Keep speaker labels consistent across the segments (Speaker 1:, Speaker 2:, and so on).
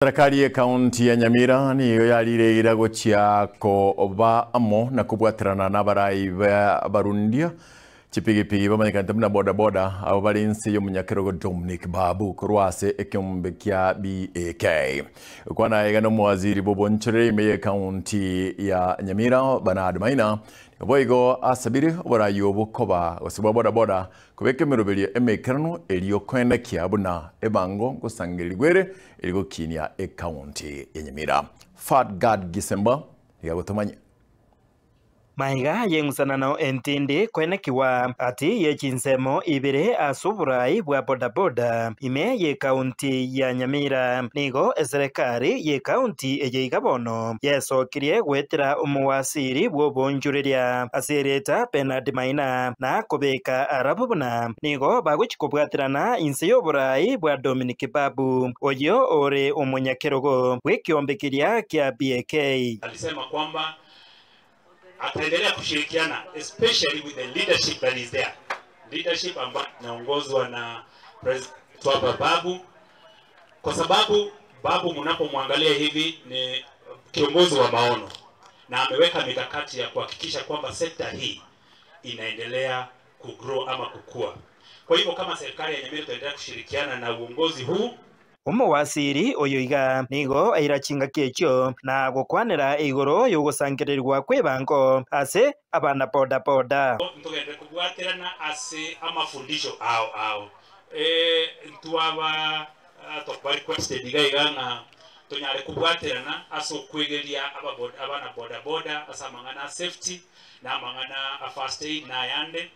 Speaker 1: Serikali y'ekaunti ya Nyamira nigo yarire eira gochia koba amo na kobwaterana n'abarai ba barundia chipigipigi bamanyekanete buna bodaboda abo bare inse y'omonyakerogo Dominic Babu korwa ase ekeombe kia BAK. Kwana iga n'omowaziri bw'obonchoreri ime y'ekaunti ya Nyamira Bernard Maina boigo asabire oborai obo koba gose bwa bodaboda kobeka emeroberio emekeranu erio koendekia buna ebango ngosangererigwa ere erigokinia ekaunti ya Nyamira. Fadgad Gisemba nigagotomanya.
Speaker 2: Maiga y'eng'usanano entindi kwenekiwa ati ye chinsemo ibere ase oborai bwa bodaboda ime y'ekaunti ya Nyamira. Nigo eserekari y'ekaunti eye iga bono yesokirie gwetera omowasiri bw'obonchureria ase ereta Bernard Maina na kobeka arabu buna nigo bagochi kobwaterana inse y'oborai bwa Dominic Babu oyo ore omonyakerogo bw'ekiombe keria kia BAK.
Speaker 3: Alisema kwamba ataendelea kushirikiana, especially with the leadership that is there, leadership ambayo inaongozwa na President Twaba Babu, kwa sababu Babu mnapomwangalia hivi ni kiongozi wa maono na ameweka mikakati ya kuhakikisha kwamba sekta hii inaendelea kugrow ama kukua. Kwa hivyo kama serikali ya Nyamira tutaendelea kushirikiana na uongozi huu.
Speaker 2: Omowasiri oyo iga nigo airachinga ekio na gokwanera igoro yogosangererwa kw'ebango ase abana bodaboda.
Speaker 3: Ntugende kubwaterana ase amafundisho ao ao ntwaba tokwa requested iga iga ng'a tonyare kubwaterana ase okwegeria abana boda boda ase amang'ana a safety na amang'ana a first aid na ayande.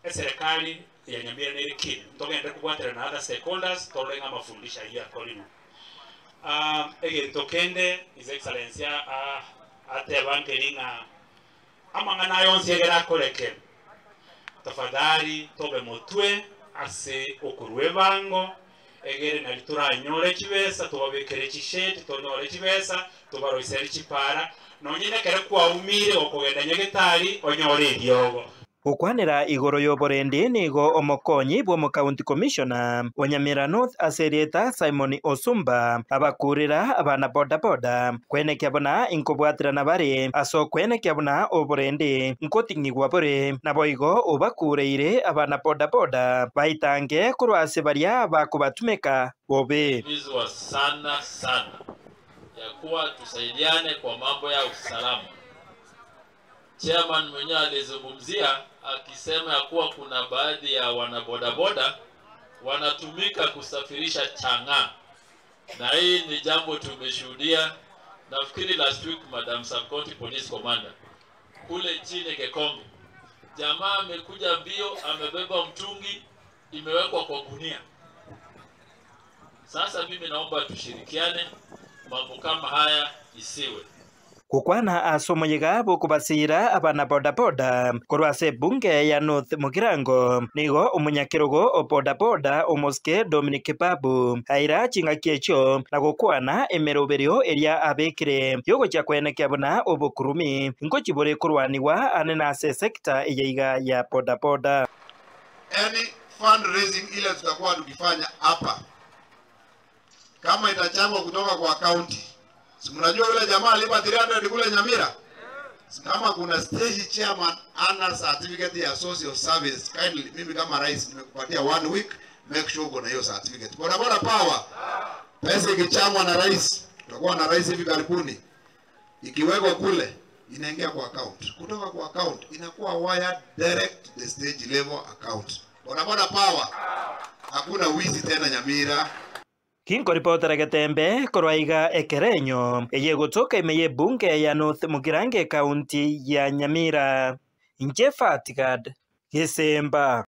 Speaker 3: Eserikali ya Nyamira nere keen ntogende kubwaterana na other stakeholders torore ng'a amafundisho ayio akorino. Egento kende His Excellency ateba nkeri ng'a amang'ana ayo onsi egere akoreke, tafadhali tobe motwe ase okorwa ebango egere nari toranyore chibesa tobabekere chisheti tonyore chibesa tobaroisere chipara nonye nekere kwaumire okogenda nyagetari onyore eriogo.
Speaker 2: Gokwanera igoro y'oborendi nigo omokonyi bw'omo county commissioner wa Nyamira North ase erieta Simon Osumba abakurira abana bodaboda kwenekia buna inkobwaterana bare ase okwenekia buna oborendi nkoting'igwa bore naboigo obakureire abana bodaboda baitange korwa ase baria bakobatumeka bobe.
Speaker 4: Himizwa sana sana ya kuwa tusaidiane kwa mambo ya usalama. Chairman mwenyewe alizungumzia akisema ya kuwa kuna baadhi ya wanabodaboda wanatumika kusafirisha chang'aa, na hii ni jambo tumeshuhudia. Nafikiri last week, Madam Sub County Police Commander, kule chini Gekonge, jamaa amekuja mbio, amebeba mtungi imewekwa kwa gunia. Sasa mimi naomba tushirikiane, mambo kama haya isiwe.
Speaker 2: Gokwana ase omoyega bokobasira abana bodaboda korwa ase ebunge ya North Mugirango nigo omonyakerogo o bodaboda omosike Dominic Babu aira ching'aki echio na gokwana emeroberio eria abekire yogochia kwenekia buna obokurumi nkochibore korwaniwa ane na ase sekta eye iga ya bodaboda.
Speaker 5: Any fundraising ile tutakuwa tukifanya hapa, kama itachangwa kutoka kwa county, si mnajua yule jamaa alipa 300 kule Nyamira? Kama kuna stage chairman ana certificate ya social service, kindly, mimi kama rais nimekupatia one week, make sure uko na hiyo certificate. Boda boda power. Pesa ikichangwa na rais, tutakuwa na rais hivi karibuni, ikiwekwa kule inaingia kwa account, kutoka kwa account inakuwa wired direct to the stage level account. Boda boda power. Hakuna wizi tena Nyamira.
Speaker 2: Kinkoripotera Getembe korwa iga ekerenyo eye gotoka ime y'ebunge ya North Mugirango ekaunti ya Nyamira, inche Fatigad Gisemba.